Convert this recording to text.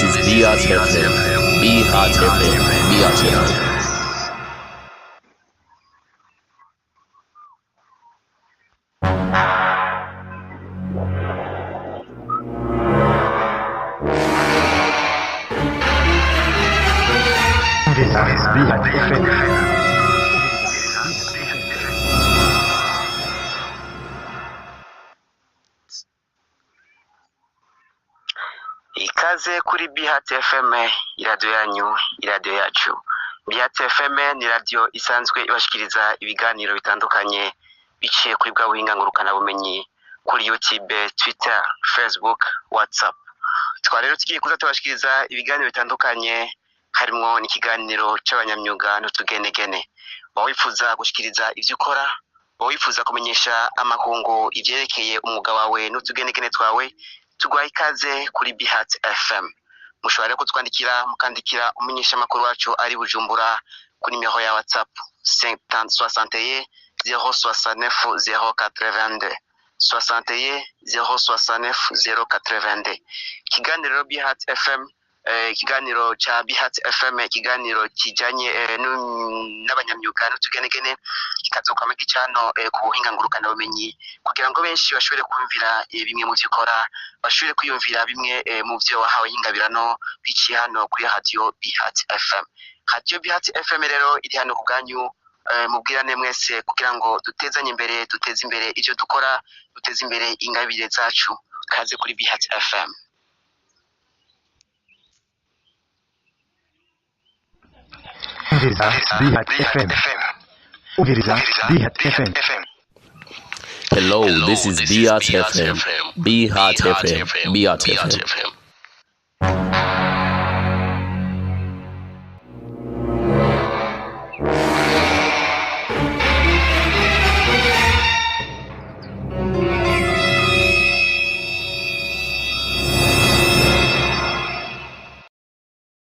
this is Biat FM. Be Hot FM. Be Hot FM. Umviriza Bihat FM. Ikaze kuri Bihat FM, iradiyo yanyu, iradiyo yacu. Bihat FM ni radiyo isanzwe ibashikiriza ibiganiro bitandukanye biciye kuri bwa buhinga ngurukanabumenyi kuri YouTube, Twitter, Facebook, WhatsApp. Tukaba rero tugiye kuza tubashikiriza ibiganiro bitandukanye harimwo n'ikiganiro c'abanyamyuga n'utugenegene. Waba wifuza gushikiriza ivyo ukora, waba wifuza kumenyesha amakungu ivyerekeye umwuga wawe n'utugenegene twawe, tuguhaye ikaze kuri Bihat FM. Mushobora rero kutwandikira, mukandikira umumenyeshamakuru wacu ari Bujumbura kuri nimero ya WhatsApp 50 61 069 082 61 069 082. Ikiganiro rero Bihat FM, ikiganiro ca Bihat FM, ikiganiro kijanye n'abanyamyuga n'utugenegene, kikazokwama gica hano ku buhinga ngurukanabumenyi kugira ngo benshi bashobore kumvira bimwe mu vyo ukora, bashobore kwiyumvira bimwe mu vyo wahawe y'ingabirano biciye hano kuri radio Bihat FM. Radio Bihat FM rero iri hano ku bwanyu, mubwirane mwese kugira ngo dutezanye imbere, duteze imbere ivyo dukora, duteze imbere ingabire zacu. Kaze kuri Bihat FM. Umviriza Bihat FM. Umviriza Bihat FM. Hello, this is Biat FM. Be Hot FM. Be Hot FM.